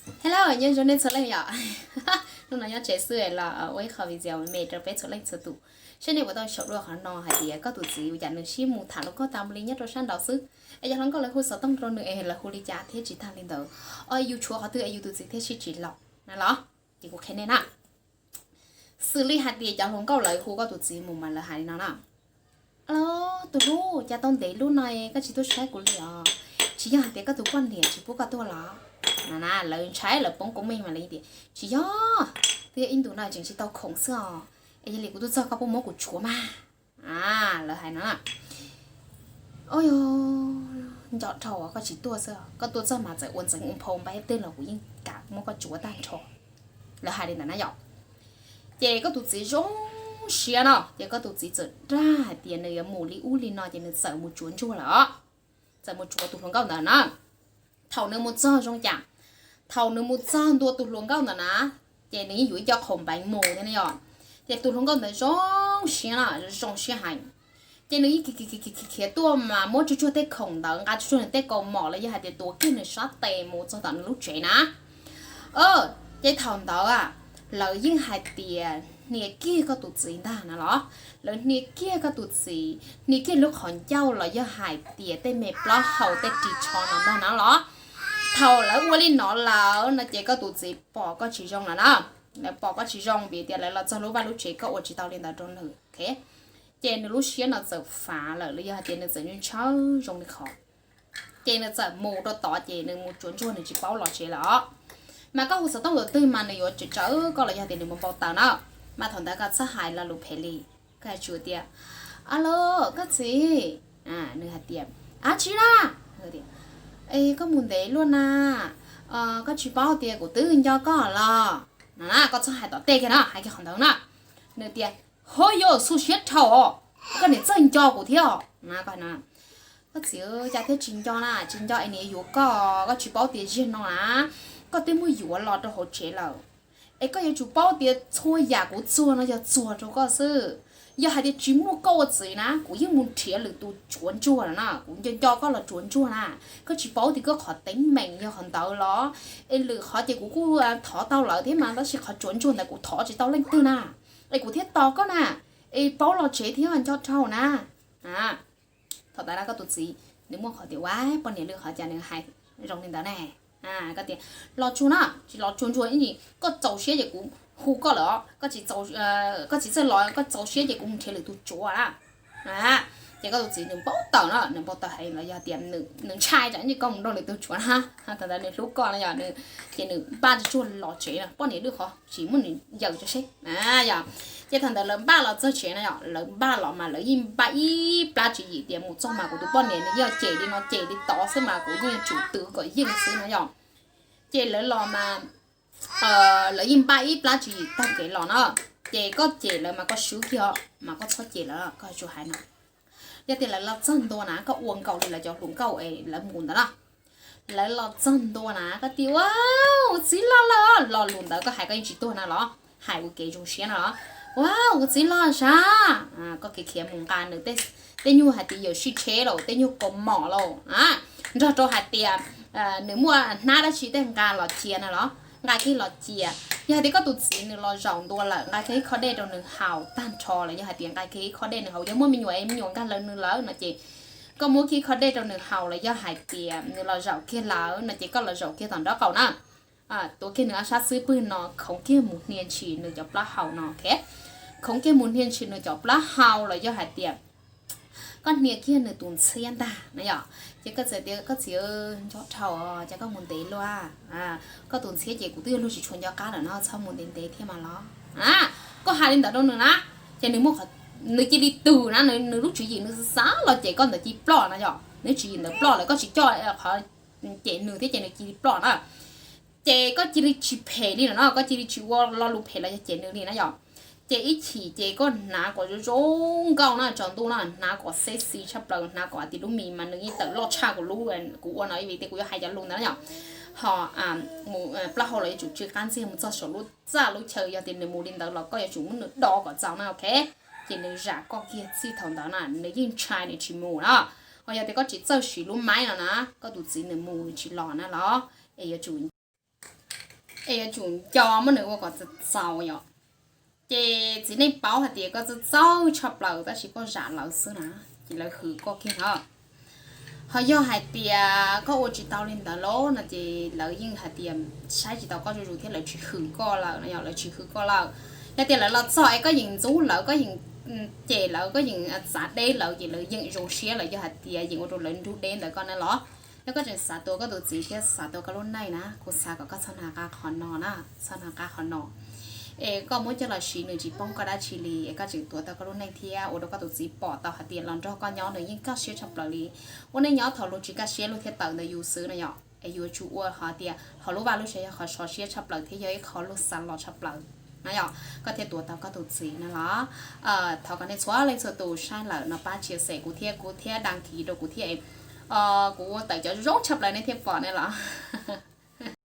Hello, nyob zoo nej txhua leej yom. Hnub no nyob tsev xwb los ua ib qho video me rau peb txhua leej txhua tus, saib nej puas tau xyaum dua qhov no hais tias koj tus txiv ua cas nws sib mus tham luag nkauj tas npaum li nyob rau sab nraud xwb. Es yog hluas nkauj lawv hu xov tooj rau nws es lawv hu li cas thiab tsis tag li ntawd, yus tshuav qhov twg es yus tus txiv thiaj sib tsis los na los. Ces kuv qhia nej na, xws li hais tias cov hluas nkauj lawv hu koj tus txiv mus mas lawv hais li no na: Alo, tus hlub, cas tau ntev lub no koj tsis tuaj saib kuv li os? Tsis yog hais tias koj tus poj niam tsis pub koj tuaj los? No na, lawv ntshai lawv poob koob meej mas lawv tias tsis yog, twb yog ib ntus no tseem tsis tau khoom xwb os, es yog li kuv tuaj txog koj puas muab kuv tsuav mas? Lawv hais no. Ua, nco dhau koj tsis tuaj xwb, koj tuaj txog mas txawm ua ntxeev ua nphau npaib tej los kuv yeej kam muab koj tsuav tag nrho. Lawv hais li ntawd na yom. Ces koj tus txiv zoo siab no ces koj tus txiv txawm dag hais tias nws yuav mus li ub li no ces nws txawm mus tsuav ntsuag lawm os. Txawm mus tsuav tus hluas nkauj ntawd na. Thaum nws mus txog zoo cas? Thaum nws mus txog ntua tus hluas nkauj ntawd na, ces nws yeej yuav ib co khoom npeev mus thiab ne yom. Ces tus hluas nkauj ntawd zoo siab no, zoo siab heev. Ces nws yeej khiav tuaj mas muab tsuj tsuag tej khoom ntawd, nqa tsuj tsuag nws tej kaus mom los yog hais tias tuav kiag nws sab tes mus txog tom nws lub tsev na. Ces thaum ntawd lawv yeej hais tias hnia kiag koj tus txiv ntag na los. Lawv hnia kiag koj tus txiv, hnia kiag lub qhov ncauj los yog hais tias tej me plaub hau tej ris tsho no ntag na los. Thaum lawv ua li no lawm no ces koj tus txiv pom koj tsis zoo lawm na. Lawv pom koj tsis zoo vim tias lawv los txog lub vaj lub tsev koj ua tsis tau li ntawd rau nws. Ces nws lub siab no txawm fav lawm los yog hais tias nws txawm ntshaw zoo li qhov. Ces nws txawm mus rau tod ces nws mus tsuav ntsuag nws tsis paub los tsev lawm os. Mas koj hu xov tooj tus twg mas nws yuav tsawv tsawv koj los yog tias nws mus npau taws na. Mas thaum ntawd koj txhob hais lo lus phem li, koj hais tsuas tias, Alo, koj txiv. Nws hais tias, Ab tsi na? Koj mus ntev luaj na, koj tsis paub tias kuv twb nco koj los? No na, koj txhob hais tom tej kiag no, hais kiag qhov ntawd na. Nws tias, Ho yog xu siab dhau, koj niam txawj nco kuv thiab. Koj txiv, cas thiaj tsis nco na, tsis nco es niam yuav koj, koj tsis paub tias ziag no na, koj twb muab yuav los rau hauv tsev lawm. Es koj yuav tsum paub tias txhua yam kuv txuag no yog txuag rau koj xwb. Yog hais tias tsis muaj koj ua txiv na, kuv yeej mus nrhiav lwm tus tsuav ntsuag lawm na, kuv nco nco koj los tsuav ntsuag na. Koj tsis paub tias koj qhov teeb meem yog qhov ntawd los? Es lwm qhov ces kuv kuj thov tau lawm thiab mas tab sis qhov tsuav ntsuag ntawd kuv thov tsis tau leej twg na. Es kuv thiaj tos koj na, es paub los tsev thiab nco dhau na. Thaum ntawd na koj tus txiv nws muaj qhov tias ua poj niam lwj qhov cas nws hais zoo li ntawd ne. Koj tias, Los tsuag na, tsis los tsuag ntsuag ib ntsis, koj txaus siab ces kuv hu koj lawm os, koj tsis txawj los koj txaus siab ces kuv mus nrhiav lwm tus tsuav na. Ces koj tus txiv nws npau taws na, nws npau taws heev los yog tias nws ntshai tsam ib ntsis koj mus nrog lwm tus tsuav na. Thaum ntawd nws hlub koj no yog, ces nws npaj tsuag tsuag los tsev na, poj niam lwj qhov tsis muaj nws yaws tso seb. Yog, ces thaum ntawd lawv npaj los txog tsev na yom, lawv npaj los mas lawv yeej npaj ib plab tswv yim tias mus txog mas kuv tus poj niam nws yeej cem li no cem li tod xwb mas kuv yeej yuav tsum twv kom yeej xwb no yom. Ces lawv los mas lawv yeej npaj ib plab tswv yim taug kev los na. Ces koj cem lawv mas koj swb kiag, mas koj txhob cem lawv, koj tsuas hais no. Yog tias lawv los txog ntua na, koj ua nkaus li lawv cov hluas nkauj es lawv mus ntawd na. Lawv los txog ntua na koj tias, Ua, kuv txiv los lawm. Lo lus ntawd koj hais koj yeej tsis tuag na los, hais ua kev zoo siab no los. Ua, kuv txiv los sav. Koj kev khiav mus nqa nws tej nyuag hais tias yawm sij tsheb los tej nyuag kaus mom los, nrog rau hais tias nws muaj hnab dab tsi tej nqa los cia na los, nqa kiag los cia. Yog hais tias koj tus txiv nws los zaum ntua lawm, nqa kiag ib khob dej rau nws haus tag nrho los yog hais tias nqa kiag ib khob dej nws haus, yog muaj me nyuam es me nyuam nkag lawv nws lawm no ces koj muab kiag ib khob dej rau nws haus los yog hais tias nws los zaum kiag lawm no ces koj los zaum kiag tom nraub qaum na. Tuav kiag nws ob sab xub pwg no, khoov kiag mus hnia ntshis nws cov plaub hau no, ok. Khoov kiag mus hnia ntshis nws cov plaub hau los yog hais tias koj hnia kiag nws tus ntxhiab ntag na yom. Ces koj txawm tias, Koj txiv, nco dhau, ces koj mus ntev luaj, koj tus ntxhiab ces kuv twb yuav luag tsis tshua nco qab lawm no, txhob mus ntev ntev thiab mas los. Koj hais li ntawd rau nws na, ces nws muaj, nws cia li twg na, nws lub tswv yim nws xav los cem koj ntawd cia li ploj na yom. Nws tswv yim ntawd ploj lawm, koj tsis coj qhov cem nws thiab ces nws cia li ploj na. Ces koj cia li tsis phem li no na, koj cia li tsis ua lo lus phem los yog cem nws li na yom. Ces ib chim ces koj hnav kom zoo zoo nkauj na, tsaus ntuj na hnav kom sexy tshaj plaws, hnav kom hais tias lub mis mas nws yeej tawm loj tshaj kuv lub, kuv ua no vim tias kuv yuav hais cov lus ntawd na yom. Ho mus plaub hau los yuav tsum tsw qab ntxiag mus txog saum lub txaj lub chaw, yog tias nws mus li ntawd los koj yuav tsum muab nws do kom txaus na, ok. Ces nws zam koj kiag txij thaum ntawd na, nws yeej ntshai nws tsis mus na. Ho yog tias koj tsis txawj siv lub maib no na, koj tus txiv nws mus nws tsis los na los, es yuav tsum Es yuav tsum nco muab nws ua kom txaus txaus yom. Ces txiv neej paub hais tias koj txawj txawj tshaj plaws tab sis koj zam lawv xwb na, ces lawv hwm koj kiag na. Ho yog hais tias koj ua tsis tau li ntawd los no ces lawv yeej hais tias saib tsis taus koj zuj zus thiab lawv tsis hwm koj lawm no, yog lawv tsis hwm koj lawm. Yog tias lawv los txog es koj yeem ntxub lawv, koj yeem cem lawv, koj yeem txav deb lawv ces lawv yeem zoo siab lawm, yog hais tias yeem ua rau lawv nrug deb ntawd koj na los. Yog koj tseem xav tua koj tus txiv thiab xav tua koj lub neej na, kuv xav kom koj txhob nag qab qhov no na, txhob nag qab qhov no. Es koj muab coj los siv nws tsis poob koj dab tsi li, es koj tseem tuav tau koj lub neej thiab ua rau koj tus txiv pom tau hais tias los nrog koj nyob nws yeej kaj siab tshaj plaws li. Ua neej nyob thaum luag tsis kaj siab luag thiaj tawm ntawm yus xwb no yom. Es yuav tsum ua hais tias hauv lub vaj lub tsev yog qhov sov siab tshaj plaws thiab yog ib qho luag xav los tshaj plaws na yom, koj thiaj tuav tau koj tus txiv na los. Thov kom nej txhua leej txhua tus saib lawm no pab tsia xem kuv thiab, kuv thiab dag kiv rau kuv thiab, kuv ua tawm cov zoo tshaj plaws nej thiaj pom ne los.